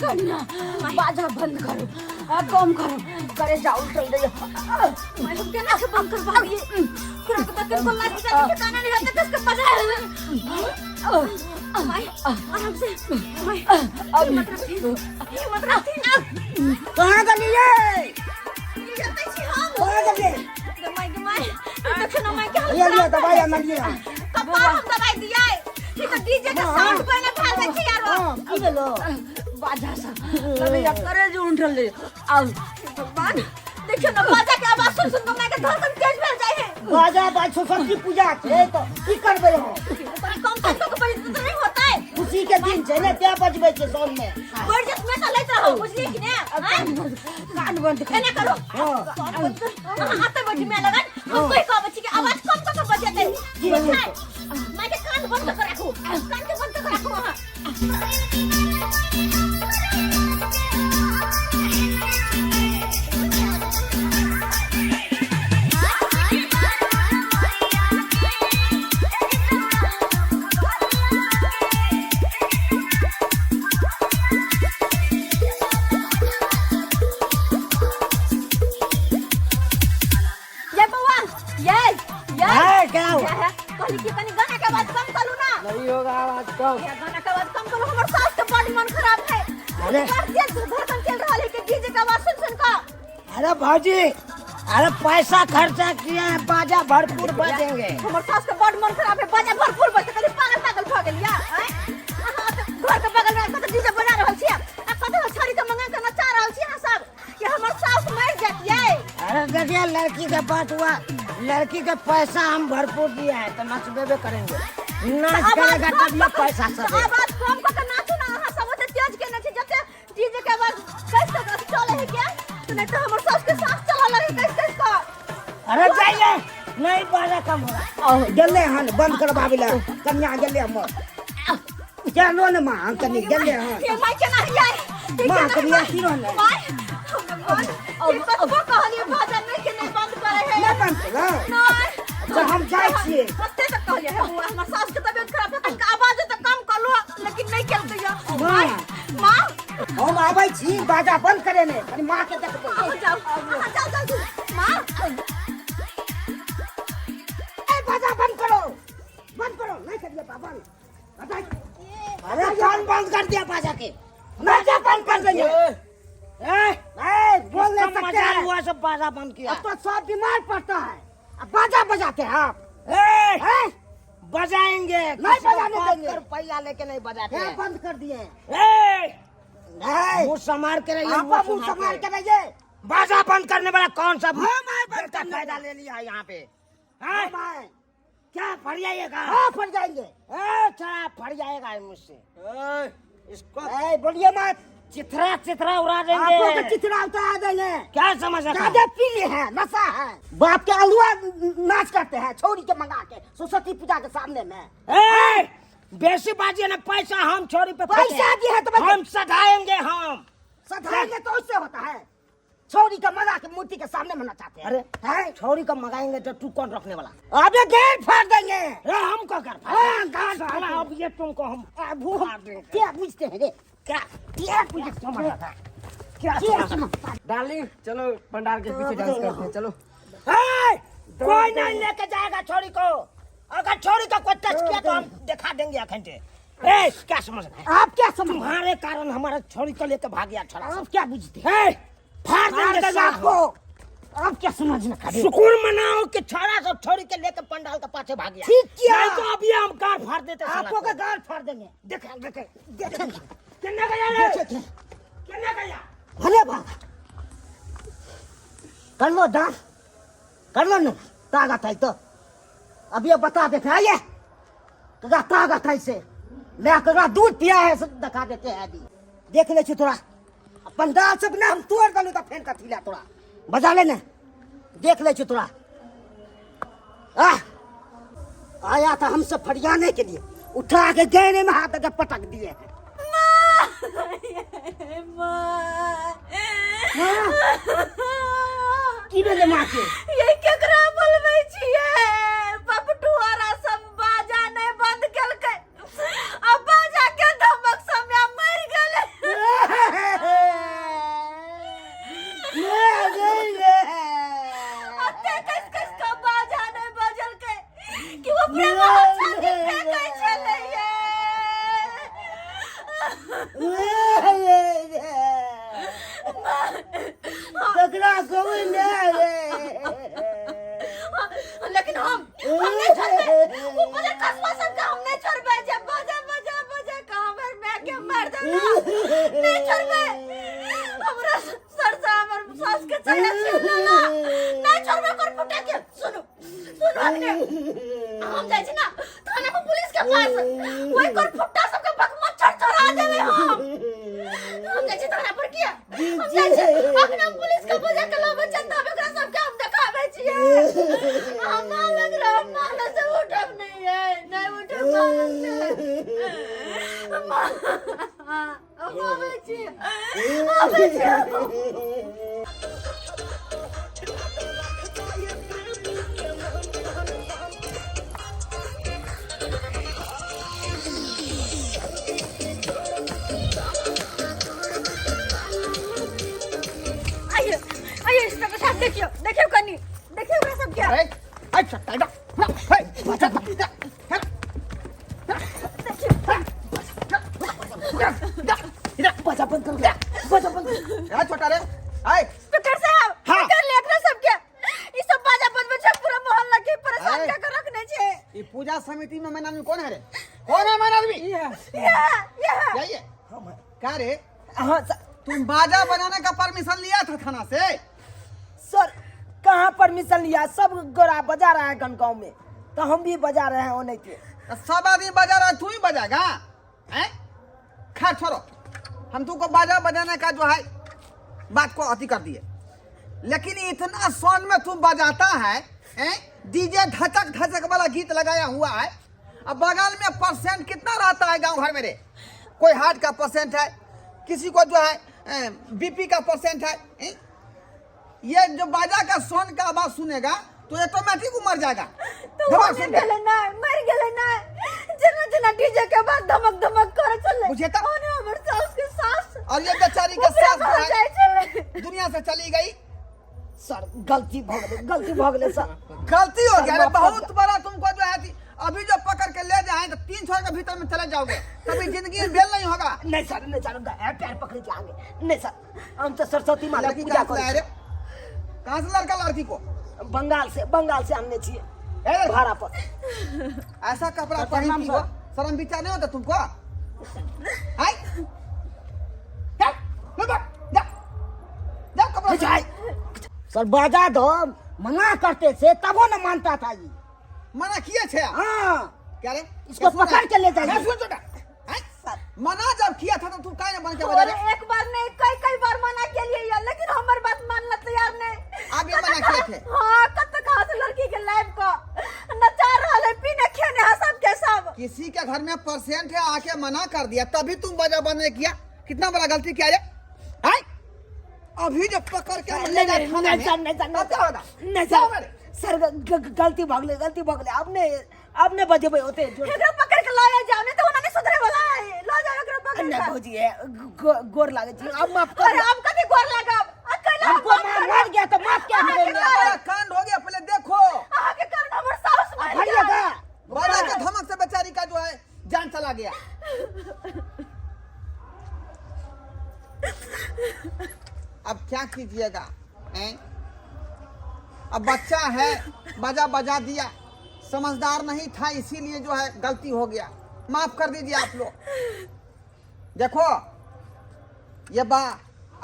कन्या बाजा बंद करो आ कम करो करे जाओ उठल दे मैं हम केना के बंद करवा दिए पूरा के तक को लाज के ठिकाना नहीं होता कसके बजा माय आराम से माय हिम्मत रखी हिम्मत रखी कहाँ गेलियै जतै छी हम कहाँ गेलियै गमाय गमाय देखो ना माय के हालत लिअ लिअ खराब दबाइ है। आनलियै हन। कपार हम दबाई दिया ई तो डीजे के साउंड पहले भाग जाइ छै यार हँ की भेलो बाजा सा लगैया करे जो उठल दे आउ भगवान देखियो ना बाजा के आवाज सुन सुन के माय के धड़कन तेज भेल जाइ है बाजा बाज सरस्वती पूजा छै तऽ की करबै हम पर कम कम तो परिस्थिति नहीं होता है खुशी के दिन छै ने तें बजबै छै साउंड में बढ़ जस में तो लेत रहो बुझलिए कि ने कान बंद कान बंद कर एने करो हाँ। कान बंद कर अहाँ आते बैठी में लगन हम कोई कहबै छी कि आवाज कम कऽ के बजेतै जी, ठीक छै माय के कान बंद कऽ के राखू कान के बंद कऽ के राखू अहाँ ये बउआ ये ये है क्या हुआ क्या है कहली कि कनी गाना के आवाज कम करू ना नहीं होगा आवाज कम ये गाना के आवाज कम करू हमर सास के बड़ मन खराब है अरे। कर दिल धड़कन चल रहल है कि डीजे के आवाज सुन सुन के अरे भाजी अरे पैसा खर्चा किए हैं बाजा भरपूर बजेंगे हमर सास के बड़ मन खराब है बाजा भरपूर बजते कनी पागल पागल भऽ गेल या आँय? अहाँ तऽ घर के बगल में कतऽ डीजे बजा रहल छी आ कतऽ छड़ी के मंगा के नचा रहल छी अहाँ सब कि हमर सास मरि जायत यै अरे देखिए लड़की के बात हुआ लड़की के पैसा हम भरपूर दिया है तो नचबेबे करेंगे नाच आवाज करेगा कम तब ये कऽ के- पैसा तऽ सब आवाज कम कऽ के नाचू ना अहाँ सब ओते तेज के नाची जते डीजे के आवाज कैस तक चले है क्या तो नहीं तो हमर सास के सांस चलऽ लगे कैस कैस कऽ अरे जाइए नहीं बाजा कम होगा गेले हन बंद करबाबे ला कन्या गेले हमर चलो ने माँ कनी गेले हन हे माय केना हियै माँ कनिया की रहलै? माय भगवान ये कतबो कहलियै बाजा नहीं के नहीं बंद करे है नहि बंद केलौ नहीं अच्छा हम जाइ छियै कते तक कहलियै हे बौआ हमर सास के तबियत खराब है तनिका आवाज तऽ कम कर लो लेकिन नहीं केलकै या माँ। माँ हम आबै छी बाजा बंद करे ने कनी माँ के देखबै अहाँ जाओ अहाँ जाओ जल्दी माँ ए बाजा बंद करो बंद करो नहीं करिए बा बंद अरे कान बंद कर दिया बाजा के बाजा बंद कर देंगे ए, ए, बोल नहीं सकते हैं। हुआ सब बाजा बंद किया अब तो सब बीमार पड़ता है अब बाजा बजाते हैं आप ए, हैं? बजाएंगे नहीं किसी को बजाने बाप देंगे। का रुपया लेके नहीं बजाते क्या हैं। बंद कर दिए ए, नहीं मुंह संभाल के रहिए आप मुंह संभाल के रहिए बाजा बंद करने वाला कौन सा हम आए बंद बेटा करने फायदा वाला। ले लिया यहाँ पे हैं? हम आए क्या फट जाइएगा हाँ फट जाएंगे ए, चला फट जाएगा मुझसे इसको ए, बोलिए मत चिथरा चिथरा उड़ा आपको देंगे तो चिथड़ा उतार देंगे क्या समझ रखा ज्यादा पी लिए हैं नशा है बाप के अलुआ नाच करते हैं छोरी के मंगा के सरस्वती पूजा के सामने में ए, बेसी बाजी है ना पैसा हम छोरी पे फेंके। पैसा दिए हैं तो बस- हम सधाएंगे हम सधाएंगे तो उससे होता है छोरी का मजा के मूर्ति के सामने में नचाते हैं अरे हैं? छोरी का मंगाएंगे तो तू कौन रखने वाला अबे गेट फाड़ देंगे अरे हम को कर हाँ, गाड़ फाड़ साला, अब ये तुमको हम अब वो हम फाड़ देंगे। क्या पूछते हैं रे क्या क्या पूछते समझ हैं रखा है? क्या क्या समझ रखा है? डार्लिंग चलो पंडाल के पीछे डांस करते हैं चलो ए, कोई नहीं लेके जाएगा छोरी को अगर छोरी का कोई टच किया तो हम दिखा देंगे अखन से ए क्या समझ रहे हैं आप क्या समझ तुम्हारे कारण हमारा छोरी को लेकर भाग गया छोरा आप क्या बुझते हैं ए, फाड़ फाड़ देंगे देंगे साथ आपको आप क्या समझना खड़े सुकून मनाओ कि छोरा सब छोरी के लेके पंडाल के पाछे भाग गया ठीक किया। नहीं तो अभी हम कार फाड़ देते साला आपको को। का गाल फाड़ देंगे देखे देखे देखेंगे किन्ने गया रे देखेंगे किन्ने गया भले भाग कर लो डांस कर लो ना ताकत है तो अब ये बता देते हैं आइए कगा ताकत है से मैं कगा दूध पिया है सब दिखा देते हैं अभी देख ले छी तोरा पंडाल सब ना हम तोड़ देलू तो फेन कथी ला तोरा बजा ले ना देख ले छी तोरा आह आया था हमसे फरियाने के लिए उठा के गहने में हाथ के पटक दिए हैं की भेलै माँ के ये केकरा बोलबै छियै पपटुआरा सब बाजा नहि बंद केलकै आ बाजा के धमक समय मरि गेलै समय नहीं रे। लेकिन हम नहीं छोड़बे, उ बजे कसवा सब के हम नहीं छोड़बे। जे बजे बजे बजे का हमर माय के मार देला, नहीं छोड़बे। हमरा सर से हमर सास के चेहरा छीन लेला, नहीं छोड़बे कर फुटा के। सुनो सुनो, अखने हम जाइ छी ना थाना पर पुलिस के पास, ओइ कर फुट्टा सबके बकमच्छर छोड़ा देबे। हम जाइ छी थाना पर। किया हम जाइ छी अखने, हम पुलिस के बजा के लाबै छी, तब एकरा सबके हम देखाबै छियै। हम मालक रह, मालक से उठब नहीं है, नहीं उठब मालक से। हम आबै छी, आबै छी। आइयो आइयो, इंस्पेक्टर साहब, देखियो देखियो, कनी देखियो ओकरा सबके। अरे अरे चट्टा इधर हे बचा देखियो। इधर बजा बंद कर, बजा बंद कर। ए छोटा रे आए। इंस्पेक्टर साहब। हाँ। कर ले एकरा सबके, ई सब बाजा बजबै छै, पूरा मोहल्ला के परेशान अरे। कऽ के रखने छै। ये पूजा समिति में मैन आदमी कौन है रे? कौन है मैन आदमी? ये ये। यही है क्या रे? हाँ सर। तुम बाजा बजाने का परमिशन लिया था थाना से? सर, कहाँ परमिशन लिया? सब गोरा बजा रहा है गाँव में, तो हम भी बजा रहे हैं वो नहीं थे। तो सब आदमी बजा रहा है, तू ही बजाएगा हैं? खैर छोड़ो, हम तुमको बाजा बजाने का जो है बात को अति कर दिए, लेकिन इतना साउंड में तुम बजाता है, हैं? डीजे धचक धचक वाला गीत लगाया हुआ है। अब बगल में परसेंट कितना रहता है गांव घर मेरे? कोई हार्ट का परसेंट है, किसी को जो है बीपी का परसेंट है, हैं? ये जो बाजा का साउंड का आवाज सुनेगा तो ऑटोमेटिक मर जाएगा। तो धमाक मर सुन के। गेलै नै, मर गेलै नै। जेना जेना डीजे के बाद धमक धमक करे छलै, बुझे तऽ? ओने हमर सास के सास और ये बेचारी के ऊपरे सास जो भऽ है जाइ छलै। दुनिया से चली गई। सर, गलती भऽ गेलै, गलती भऽ गेलै सर। गलती हो गया। अरे माफ कर बहुत बड़ा तुमको जो है कि अभी जो पकड़ के ले जाए तो 300 के भीतर में चले जाओगे, कभी जिंदगी में बेल नहीं होगा। नहीं सर, नहीं सर, पैर पकड़ के आगे नहीं सर, हम तो सरस्वती माता लड़की पूजा कहाँ से लाए करै रे? कहाँ से लड़का लड़की को? छी। बंगाल से, बंगाल से आनने छियै। ए लड़की, भाड़ा पर। ऐसा कपड़ा सर, प्रणाम पहनती हो, सर। शर्म विचार नहीं होता तुमको? आय चल, लो बैठ, जा जा कपड़ा। जाए सर, बाजा दो मना करते थे तबो न मानता था ये। मना किए थे आप? हाँ। क्या रे? इसको पकड़ के ले जाइए। ए, सुन छोटा आय, मना जब किया था तो तू काहे ना बन के बजा और रे? एक बार नहीं, कई कई बार मना के लिए यार, लेकिन हमर बात मानला तैयार नहीं। आप भी मना किए थे? हाँ, कत कहाँ से लड़की के लाइफ को नचा रहल है, पीने खेने है सबके सब। किसी के घर में परसेंट है, आके मना कर दिया तभी तुम बजा बंद नहीं किया। कितना बड़ा गलती किया रे? आय अभी जब पकड़ के हम ले नहीं जाए नहीं थाना नहीं में, सर, नहीं सर, तब नहीं क्या सर। होगा? नहीं क्या सर। होगा रे? सर, गलती भऽ गेलै, गलती भऽ गेलै। अब नहीं बजेबै ओते जोर से। एकरा पकड़ के लाया जाओ, नहीं तो ओना नहीं सुधरे वाला है। ला जाओ एकरा पकड़ नहीं के। भौजी, है, गोर लागै छी, अब माफ कर। अरे अब कथी गोर लागब? अकेला हमको माफ मार करब। मार गया तो माफ क्या अहाँके करेंगे? बड़ा कांड हो गया, पहले देखो। अहाँके कारण हमर साउस मरि भरिएगा। गेल। बाजा के धमक से बेचारी का जो है जान चला गया। अब क्या कीजिएगा हैं? अब बच्चा है, बाजा बजा दिया, समझदार नहीं था, इसीलिए जो है गलती हो गया। माफ कर दीजिए आप लोग। देखो, ये बा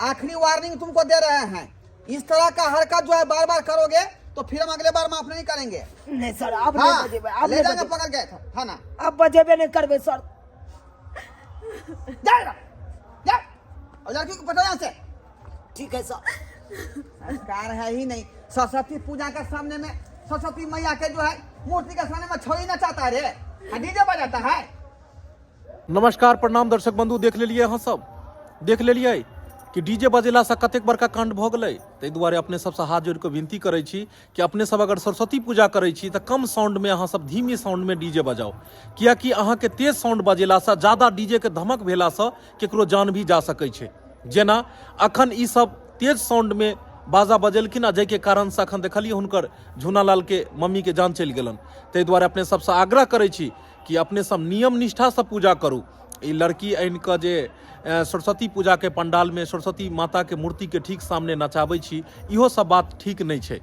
आखिरी वार्निंग तुमको दे रहे हैं। इस तरह का हरकत जो है बार बार करोगे तो फिर हम अगले बार माफ नहीं करेंगे। नहीं सर, अब नहीं हाँ बजेबै, अब ले नहीं जाएंगे बजेबै। पकड़ के थाना। अब बजेबे नहीं करबे सर। जा जा और लड़की को पकड़ो यहाँ से। ठीक है सर। संस्कार है ही नहीं। सरस्वती पूजा के सामने में, सरस्वती मैया के जो है मूर्ति के सामने में छोड़ी नचाता है रे, हाँ, डीजे बजाता है। नमस्कार, प्रणाम दर्शक बंधु। देख लेलियै अहाँ सब, देख लेलियै कि डीजे बजेलासँ कतेक बड़का कांड भऽ गेलै। ताहि दुआरे अपने सबसँ हाथ जोड़ि कऽ विनती करै छी कि अपने सब अगर सरस्वती पूजा करै छी तऽ कम साउंडमे, अहाँ सब धीमी साउंडमे डीजे बजाउ, कियाकि अहाँके तेज साउंड बजेलासँ, ज्यादा डीजेके धमक भेलासँ केकरो जान भी जा सकै छै। जेना अखन ई सब तेज साउंडमे बाजा बजेलखिन आ जाहिके कारणसँ अखन देखलियै हुनकर झूनालालके मम्मीके जान चलि गेलनि। ताहि दुआरे अपने सबसँ आग्रह करै छी कि अपने सब नियम निष्ठासँ पूजा करू। ई लड़की आनि कऽ जे सरस्वती पूजाके पंडालमे सरस्वती माताके मूर्तिके ठीक सामने नचाबै छी, इहो सब बात ठीक नहि छै।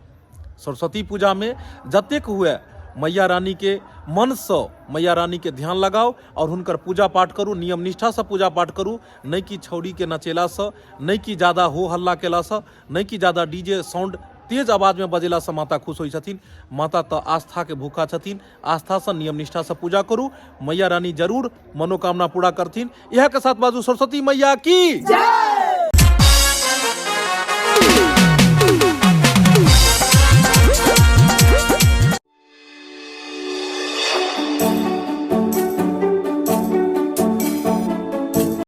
सरस्वती पूजामे जतेक हुए मैया रानीके मनसँ मैया रानीके ध्यान लगाउ आओर हुनकर पूजा पाठ करू, नियम निष्ठासँ पूजा पाठ करू, नहि कि छौड़ीके नचेलासँ, नहि कि जादा हो हल्ला केलासँ, नहि कि जादा डीजे साउंड तेज आवाजमे बजेलासँ माता खुश होइ छथिन। माता तऽ आस्थाके भूखा छथिन। आस्थासँ नियम निष्ठासँ पूजा करू, मैया रानी जरूर मनोकामना पूरा करथिन। इएह के साथ बाजू सरस्वती मैया की जय।